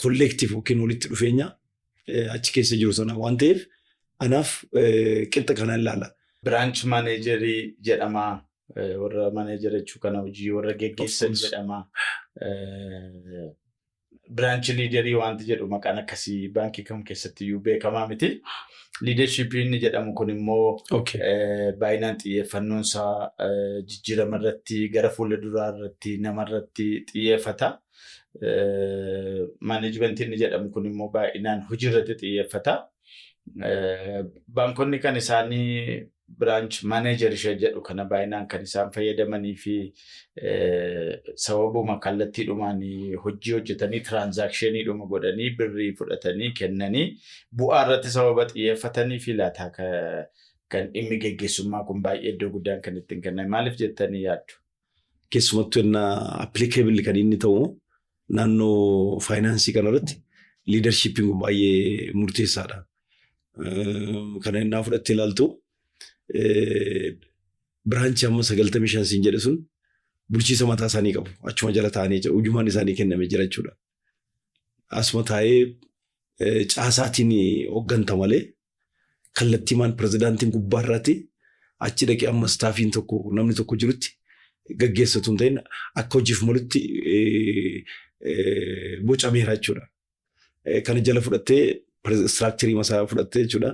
collective yookiin walitti dhufeenya achi keessa jiru sana waan ta'eef, anaaf qixa kanaan ilaala. Branch managerii jedhama. Warra manager jechuu kana hojii warra geggeessan jedhama. Branch leaderii wanti jedhu maqaan akkasii baankii kam keessatti iyyuu beekamaa miti. Leadershipii inni jedhamu kun immoo baay'inaan xiyyeeffannoon isaa jijjiirama irratti, gara fuula duraa irratti, nama irratti xiyyeeffata. Managementii inni jedhamu kun immoo baay'inaan hojii irratti xiyyeeffata. Baankonni kan isaanii branch manager ishee jedhu kana baay'inaan kan isaan fayyadamanii fi sababuma kallattiidhumaan hojii hojjetanii, transactioniidhuma godhanii, birrii fudhatanii kennanii, bu'aa irratti sababa xiyyeeffatanii fi laataa kan dhimmi geggeessummaa kun baay'ee iddoo guddaan kan ittiin kennan maaliif jettanii yaaddu? Keessumattuu innaa applicable kan inni ta'u naannoo faayinaansii kanarratti leadershipiin kun baay'ee murteessaadha. Kana innaa fudhattee ilaaltu, branchii amma 95 siin jedhe sun bulchiisa mataa isaanii qabu. Achuma jala taa'anii jiru. Ujumaan isaanii kenname jira jechuudha. Asuma taa'ee caasaatiin hoogganta malee Kallattiimaan pirezidaantiin gubbaarraati achi dhaqee amma staffiin tokko, namni tokko jirutti gaggeessatu hin ta'in, akka hojiif malutti bocameera jechuudha. Kana jala fudhattee, structure masaa fudhattee jechuudha.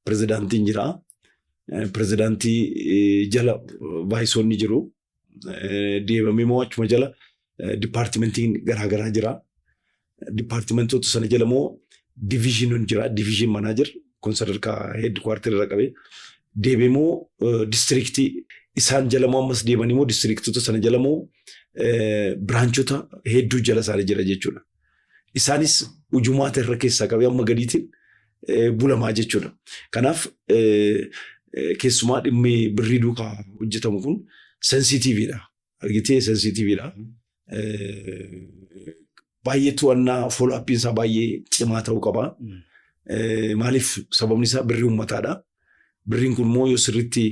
Pirezidaantiin jira. Pirezidaantii jala viceoonni jiru. Deemamee immoo achuma jala departmentiin garaagaraa jira. Departmentoota sana jala immoo divisionoon jira. Division manager kun sadarkaa headquarter irra qabee. Deemee immoo districtii isaan jala immoo ammas deemanii immoo districtota sana jala immoo branchota hedduu jala isaanii jira jechuudha. Isaanis ujumaata irra keessaa qabee amma gadiitiin bulamaa jechuudha. Kanaaf keessumaa dhimmi birrii duukaa hojjetamu kun sensitiviidha. Argitee, sensitiviidha. Baay'ee to'annaa, follow-upiin isaa baay'ee cimaa ta'uu qaba. Maaliif? Sababni isaa birrii uummataadha. Birriin kun immoo yoo sirriitti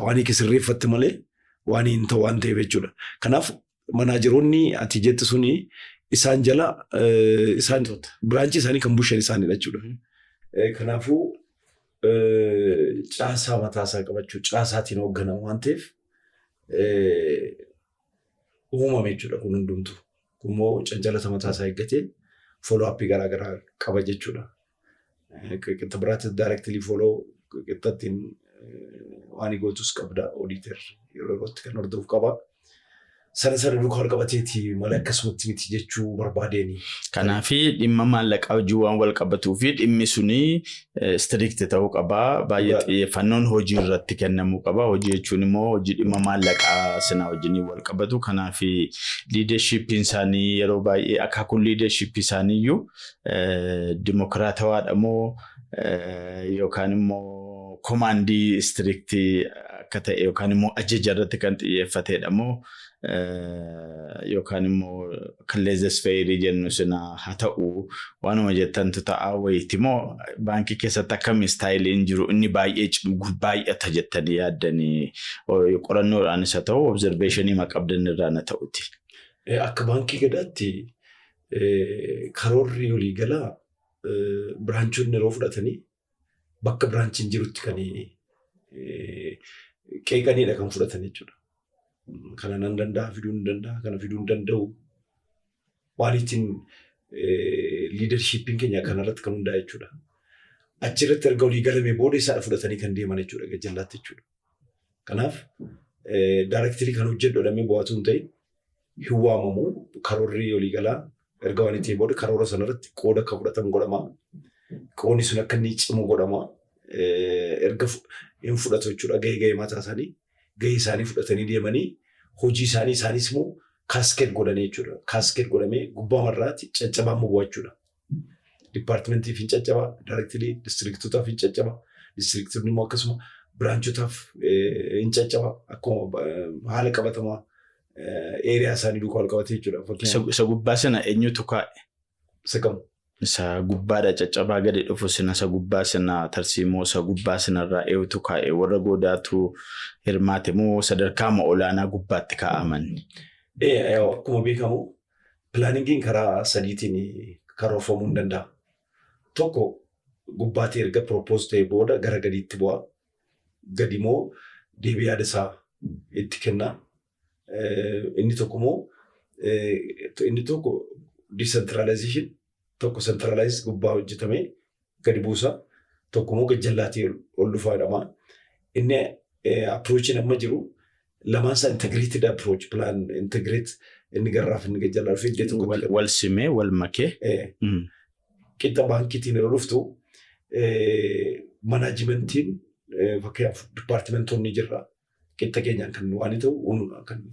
waan hiike sirreeffatte malee waan hin ta'u waan ta'eef jechuudha. Kanaaf manageroonni ati jette suni isaan jala isaan branchii isaanii kan bushan isaanidha jechuudha. Kanaafuu caasaa mataasaa qabachuu, caasaatiin hoogganamu waan ta'eef uumame jechuudha kun hundumtu. Kun immoo cancalata mataasaa eeggatee follow-upii garaagaraa qaba jechuudha. Qixa biraattis directly follow qixxattiin waan gootus qabda, auditor yeroo yerootti kan hordofu qaba. Sana duukaa wal qabateeti malee akkasumatti miti jechuu barbaadeeni. Kanaafi dhimma maallaqaa hojii waan wal qabatuu fi dhimmi suni strict ta'uu qaba. Baay'ee xiyyeeffannoon hojii irratti kennamuu qaba. Hojii jechuun immoo hojii dhimma maallaqaa sana wajjin wal qabatu. Kanaafi leadershipiin isaanii yeroo baay'ee akaakuun leadershipii isaanii iyyuu dimokiraatawaadha moo yookaan immoo commandii strictii akka ta'e yookaan immoo ajaja irratti kan xiyyeeffatedha moo yookaan immoo kan laissez-faire jennu sina haa ta'u, waanuma jettantu ta'a wayiiti moo baankii keessatti akkami styleiin jiru, inni baay'ee baay'ata jettanii yaaddanii, qorannoodhaanis haa ta'u, observationii qabdan irraa haa ta'uti? Akka Baankii Gadaatti karoorri waliigalaa branchonni yeroo fudhatanii bakka branchiin jirutti kan qeeqaniidha kan fudhatan jechuudha. Kana nan danda'a, fiduu hin danda'a, kana fiduu hin danda'u. Waan ittiin leadershipiin keenya kanarratti kan hundaa'e jechuudha. Achirratti erga walii galamee booda isaadha fudhatanii kan deeman jechuudha gajjallaatti jechuudha. Kanaaf directly kan hojjedhu jedhamee bu'aatu hin ta'in, hin waamamu, karoorri waliigalaa erga waan ittiin booda karoora sanarratti qooda akka fudhatamu godhama. Qoodni sun akka inni cimu godhama. Erga hin fudhatu jechuudha gahee gahee mataa isaanii. Gahee isaanii fudhatanii deemanii hojii isaanii isaanis immoo cascade godhanii jechuudha. Cascade godhamee gubbaa marraatti caccabaa immoo bu'a jechuudha. Departmentiif hin caccabaa, directly districtotaaf hin caccabaa, districtonni immoo akkasuma branchotaaf hin caccabaa, akkuma haala qabatamaa area isaanii duukaa wal qabatee jechuudha. Isa gubbaa sana eenyutu kaa'e? Isa kam? Isa gubbaadha caccabaa gadi dhufu sina, isa gubbaa sana, tarsiimoo isa gubbaa sanarraa eenyutu kaa'e? Warra goodaatu hirmaate moo sadarkaa olaanaa gubbaatti kaa'aman? Akkuma beekamu planningiin karaa sadiitiin karoorfamuu hin danda'a. Tokko gubbaatti erga propose ta'e booda gara gadiitti bu'a. Gadi immoo deebii yaada isaa itti kenna. Inni tokko immoo, inni tokko decentralization, tokko centralize gubbaa hojjetamee gadi buusa. Tokko immoo gajjallaatii ol dhufaa jedhama. Inni approachiin amma jiru lamaan isaa integrated approach, plan integrate, inni garraaf inni gajjallaa dhufee iddoo tokkotti. Wal simee wal makee. Qixa baankiitiin yeroo dhuftu managementiin, fakkeenyaaf departmentoonni jirra. Qixa keenyaan kan waan ta'u unuudha kan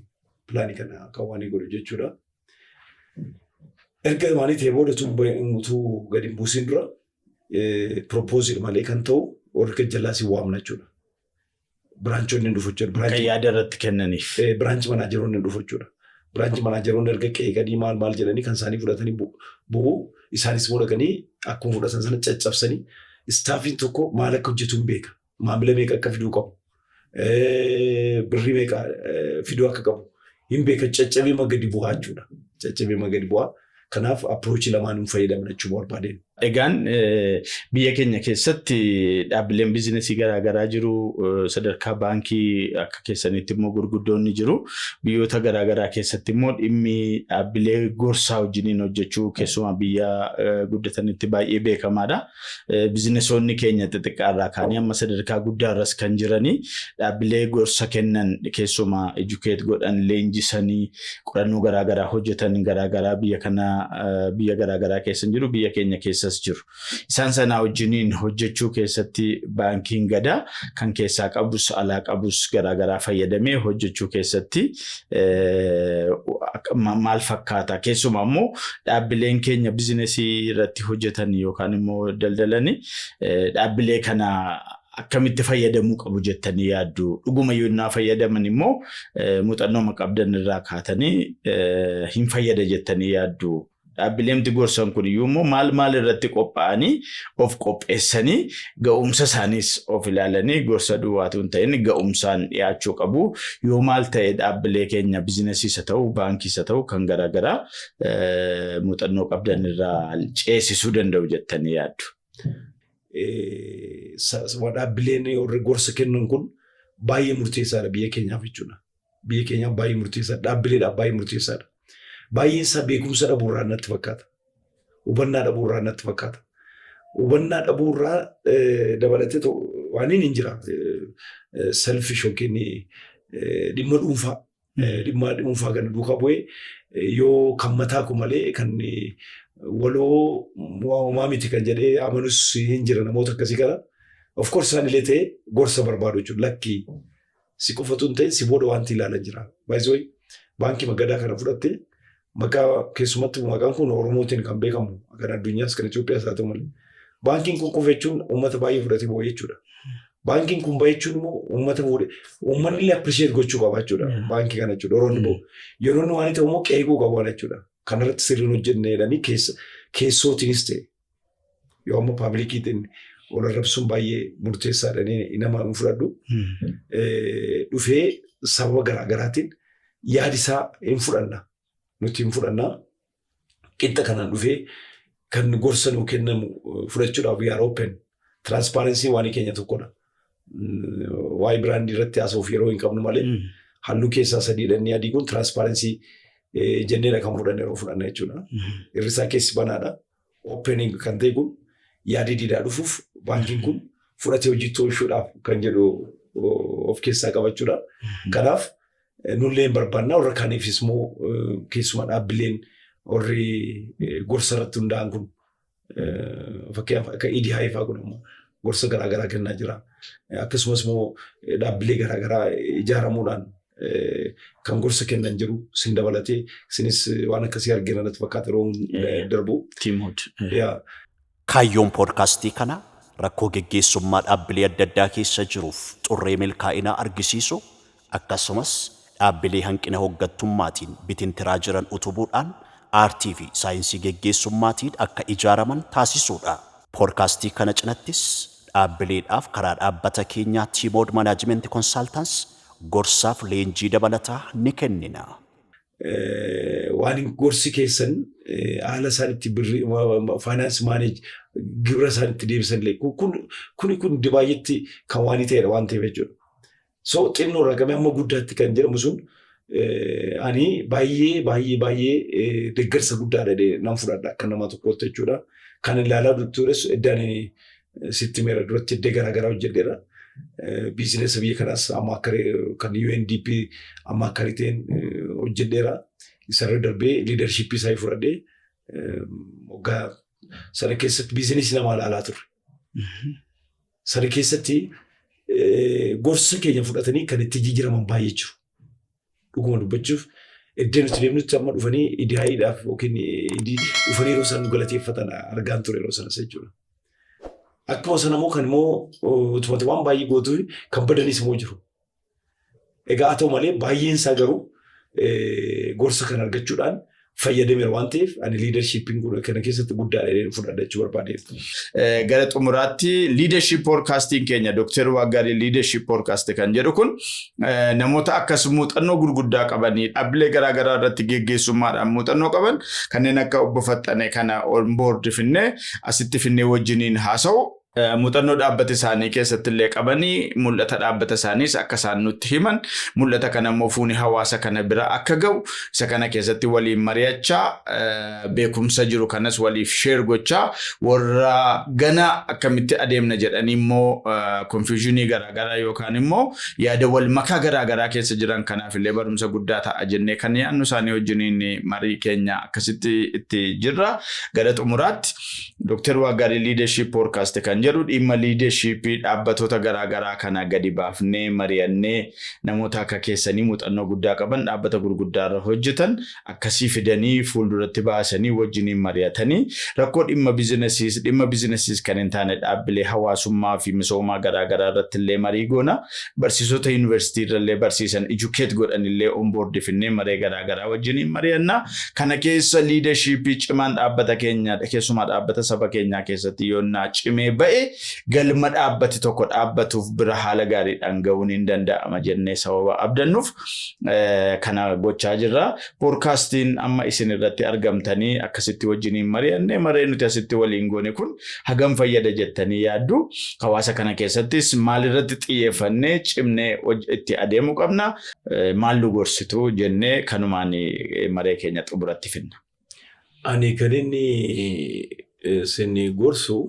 planii kana kan waan godhu jechuudha. Erga waan ta'e booda utuu gadi hin buusin dura propose malee kan ta'u warri gajjallaa si waamna jechuudha. Branchonni hin dhufu jechuudha. Kan yaada irratti kennaniif. Branch manageroonni hin dhufu jechuudha. Branch manageroonni erga qeeqanii maal maal jedhanii kan isaanii fudhatanii bu'u, isaanis immoo dhaqanii akkuma fudhatan sana caccabsanii, staffiin tokko maal akka hojjetu hin beeka. Maamila meeqa akka fiduu qabu. Birrii meeqa fiduu akka qabu hin beeka, caccabee gadi bu'aa jechuudha. Caccabee gadi bu'aa. Kanaaf approachii lamaan hin fayyadamna jechuu barbaadeen. Egaan biyya keenya keessatti dhaabbileen biizinesii garaagaraa jiru. Sadarkaa baankii akka keessanitti immoo gurguddoonni jiru. Biyyoota garaagaraa keessatti immoo dhimmi dhaabbilee gorsaa wajjiniin hojjechuu keessumaa biyya guddatanitti baay'ee beekamaadha. Biizinesoonni keenya xixiqqaarraa kaanii amma sadarkaa guddaarras kan jiranii dhaabbilee gorsa kennan, keessumaa educate godhan, leenjisanii, qorannoo garaagaraa hojjetan garaagaraa biyya kana biyya garaagaraa keessa jiru, biyya keenya keessas jiru. Isaan sanaa wajjiniin hojjechuu keessatti baankiin Gadaa kan keessaa qabus alaa qabus garaagaraa fayyadamee hojjechuu keessatti maal fakkaata? Keessumaa immoo dhaabbileen keenya bizinesii irratti hojjetan yookaan immoo daldalanii dhaabbilee kana akkamitti fayyadamuu qabu jettanii yaaddu? Dhuguma yoo fayyadaman immoo muuxannoo qabdan irraa kaatanii hin fayyada jettanii yaaddu? Dhaabbileen gorsan kun iyyuu immoo maal maal irratti qophaa'anii of qopheessanii, ga'umsa isaaniis of ilaalanii, gorsa duwwaatu hin ta'in ga'umsaan dhiyaachuu qabu? Yoo maal ta'e dhaabbilee keenya biizinesiis haa ta'u, baankiis haa ta'u, kan garaagaraa muuxannoo qabdan irraa ceesisuu danda'u jettanii yaaddu? Dhaabbileen warri gorsa kennan kun baay'ee murteessaadha biyya keenyaaf jechuudha. Biyya keenyaaf baay'ee murteessaadha. Dhaabbileedhaaf baay'ee murteessaadha. Baay'een isaa beekumsa dhabuurraa natti fakkaata. Hubannaa dhabuurraa natti fakkaata. Hubannaa dhabuurraa dabalatee waan inni hin jira. Selfish yookiin dhimma dhuunfaa. Dhimma dhuunfaa kana duukaa bu'ee yoo kan mataa koo malee kan waloo waamaa miti kan jedhee amanus hin jira, namoota akkasii kana. Of course, isaan illee ta'ee gorsa barbaadu jechuudha. Lakkii, si qofatu hin ta'in, si booda wanti ilaalan jira. Baay'isoo baankii Gadaa kana fudhattee, maqaa keessumatti maqaan kun Oromootiin kan beekamu, kan addunyaas kan Itoophiyaas haa ta'u malee. Baankiin kun kufe jechuun uummata baay'ee fudhatee bu'e jechuudha. Baankiin kun bahe jechuun immoo uummata fuudhe, uummanni illee appreciate gochuu qaba jechuudha. Baankii kana jechuudha. Yeroo inni bahu. Yeroo inni waan ta'u immoo qeequu qabu jechuudha. Kanarratti sirriin hojjenne jedhanii keessootiinis ta'e yoo ammoo publiciitiin wal arrabsuun baay'ee murteessaadha nama hin fudhadhu. Dhufee sababa garaa garaatiin yaadi isaa hin fudhanna. Nuti hin fudhanna. Qixxa kanaan dhufee kan gorsa nuu kennamu fudhachuudhaaf we are open. Transparency waan keenya tokkodha. Waa'ee brandii irratti haasa'uuf yeroo hin qabnu malee halluu keessaa sadiidha, inni adii kun transparency jenneedha kan fudhanne yeroo fudhanne jechuudha. Irrisaa keessi banaadha. Opening kan ta'e kun yaadi diidaa dhufuuf baankiin kun fudhatee hojii oolchuudhaaf kan jedhu of keessaa qabachuudha. Kanaaf nullee hin barbaannaa, warra kaaniifis immoo keessumaa dhaabbileen warri gorsa irratti hundaa'an kun, fakkeenyaaf akka EDI fa'aa kun immoo gorsa garaagaraa kennaa jira. Akkasumas immoo dhaabbilee garaagaraa ijaaramuudhaan kan gorsa kennan jiru, sin dabalatee isinis waan akkasii argina natti fakkaata yeroo darbu. Tiimood. Kaayyoon poodkaastii kana rakkoo geggeessummaa dhaabbilee adda addaa keessa jiruuf xurree milkaa'inaa argisiisu, akkasumas dhaabbilee hanqina hooggantummaatiin bitintiraa jiran utubuudhaan aartii fi saayinsii geggeessummaatiin akka ijaaraman taasisuudha. Poodkaastii kana cinattis dhaabbileedhaaf karaa dhaabbata keenyaa Tiimood Management Consultants gorsaaf leenjii dabalataa ni kennina. Waan gorsi keessan haala isaan itti birrii finance manage, gibira isaan itti deebisan illee kun baay'eetti kan waan ta'edha waan ta'eef jechuudha. So xinnoo irraa gamee amma guddaatti kan jedhamu sun ani baay'ee baay'ee baay'ee deeggarsa guddaadha nan fudhadha akka nama tokkootti jechuudha. Kan ilaalaa tures iddaan sitti meera duratti iddoo garaagaraa hojjedheera. Biizinesa biyya kanaas amma akka kan UNDP amma akka ta'een hojjedheera. Isarra darbee leadershipii isaa fudhadhee waggaa sana keessatti biizinesii namaa ilaalaa turre. Sana keessatti gorsa keenya fudhatanii kan itti jijjiiraman baay'ee jiru. Dhuguma dubbachuuf, iddoo nuti deemnutti amma dhufanii idaayiidhaaf yookiin dhufanii yeroo isaan nu galateeffatan argaan ture yeroo sanas jechuudha. Akkuma sana immoo kan immoo utumatti waan baay'ee gootuu kan badanis immoo jiru. Egaa haa ta'u malee, baay'een isaa garuu gorsa kan argachuudhaan Fayyadameera waan ta'eef ani leadershipiin kana keessatti guddaadha fudhadha jechuu barbaadeetu. Gara xumuraatti, leadership podcastiin keenya, Dr. Waggaarii Leadership Podcast kan jedhu kun, namoota akkas muuxannoo gurguddaa qabanii, dhaabbilee garaagaraa irratti geggeessummaadhaan muuxannoo qaban, kanneen akka obbo Faxxanee kana on board finnee, asitti finnee wajjiniin haasa'u. Muuxannoo dhaabbata isaanii keessatti illee qabanii, mul'ata dhaabbata isaaniis akka isaan nutti himan, mul'ata kana immoo fuuni hawaasa kana bira akka ga'u, isa kana keessatti waliin mari'achaa, beekumsa jiru kanas waliif share gochaa, warra gana akkamitti adeemna jedhanii immoo confusionii garaagaraa yookaan immoo yaada wal makaa garaagaraa keessa jiran kanaaf illee barumsa guddaa ta'a jennee kan yaadnu isaanii wajjiniin marii keenya akkasitti itti jirra. Gara xumuraatti, Dr. Waggaarii Leadership Podcast kan jedhu dhimma leadershipii dhaabbatoota garaagaraa kana gadi baafnee mari'annee, namoota akka keessanii muuxannoo guddaa qaban, dhaabbata gurguddaa irra hojjetan akkasii fidanii fuulduratti baasanii wajjiniin mari'atanii, rakkoo dhimma businessiis, dhimma businessiis kan hin taane, dhaabbilee hawaasummaa fi misoomaa garaagaraa irratti illee marii goona. Barsiisota yuunivarsiitii irra illee barsiisan, educate godhan illee on board finnee maree garaagaraa wajjiniin mari'anna. Kana keessa leadershipii cimaan dhaabbata keenya, keessumaa dhaabbata saba keenyaa keessatti yoonnaa cimee ba'e, galma dhaabbati tokko dhaabbatuuf bira haala gaariidhaan ga'uun hin danda'ama jennee sababa abdannuuf kana gochaa jirra. Podcastiin amma isin irratti argamtanii akkasitti wajjiniin mari'annee, maree nuti asitti waliin goone kun hagam fayyada jettanii yaaddu? Hawaasa kana keessattis maalirratti xiyyeeffannee cimnee itti adeemuu qabna? Maal nu gorsitu jennee kanumaan maree keenya xumuratti finna. Ani kan inni isin gorsu,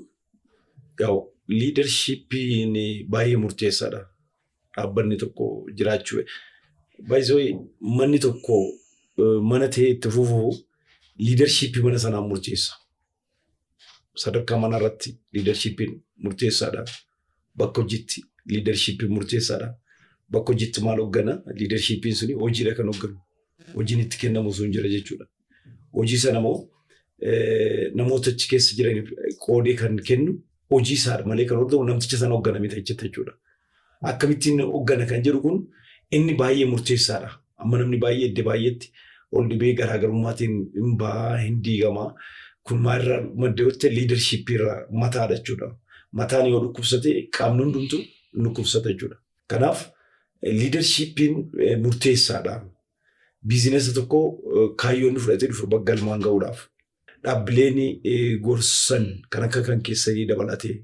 leadershipiin baay'ee murteessaadha. Dhaabbanni tokko jiraachuu. Baay'isoo manni tokko mana ta'ee itti fufuu leadershipii mana sanaan murteessa. Sadarkaa manaa irratti leadershipiin murteessaadha. Bakka hojiitti leadershipiin murteessaadha. Bakka hojiitti maal hooggana? Leadershipiin suni hojiidha kan hoogganu. Hojiin itti kennamu sun jira jechuudha. Hojii sana immoo namoota achi keessa jiraniif qoodee kan kennu hojii isaadha malee kan hordofu namticha sana hooggana miti jechuudha. Akkamittiin hooggana kan jedhu kun inni baay'ee murteessaadha. Amma namni baay'ee iddoo baay'eetti ol dhibee garaagarummaatiin hin bahaa, hin diigamaa. Kun maalirraa madda yoo ta'e, leadershipii irraa, mataadha jechuudha. Mataan yoo dhukkubsate qaamni hundumtuu dhukkubsata jechuudha. Kanaaf leadershipiin murteessaadha. Businessa tokko kaayyoo inni fudhatee dhufu bakka galmaan gahuudhaaf. Dhaabbileen gorsan kan akka kan keessanii dabalatee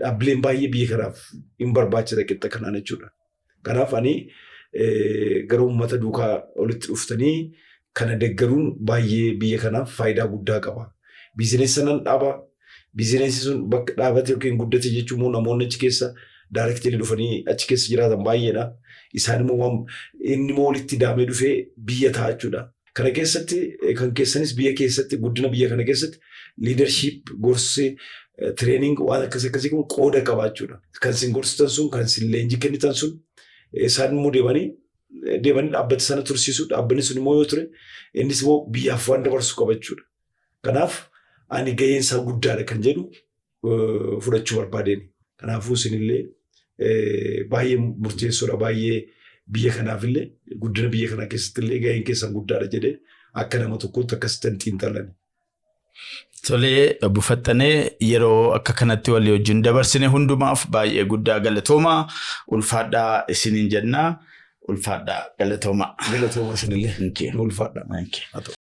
dhaabbileen baay'ee biyya kanaaf hin barbaachisa qixa kanaan jechuudha. Kanaaf ani gara uummata duukaa walitti dhuftanii kana deeggaruun baay'ee biyya kanaaf faayidaa guddaa qaba. Businessa nan dhaaba. Businessi sun bakka dhaabate yookiin guddate jechuun immoo namoonni achi keessa directly dhufanii achi keessa jiraatan baay'eedha. Isaan immoo inni immoo walitti daamee dhufee biyya ta'a jechuudha. Kana keessatti kan keessanis biyya keessatti, guddina biyya kana keessatti leadership, gorsi, training, waan akkas akkasii kun qooda qaba jechuudha. Kan isin gorsitan sun, kan isin leenjii kennitan sun, isaan immoo deemanii deemanii dhaabbata sana tursiisu. Dhaabbanni sun immoo yoo ture innis immoo biyyaaf waan dabarsu qaba jechuudha. Kanaaf ani gaheen isaa guddaadha kan jedhu fudhachuu barbaadeen. Kanaafuu isinillee baay'ee murteessoodha, baay'ee biyya kanaafillee, guddina biyya kanaa keessatti illee gaheen keessan guddaadha jedhee akka nama tokkootti akkasitti xiinxalani. Tolee, obbo Faxxanee, yeroo akka kanatti walii wajjin dabarsine hundumaaf baay'ee guddaa galatooma. Ulfaadhaa isiniin jennaa. Ulfaadhaa, galatooma. Galatooma isinillee. Ulfaadhaa.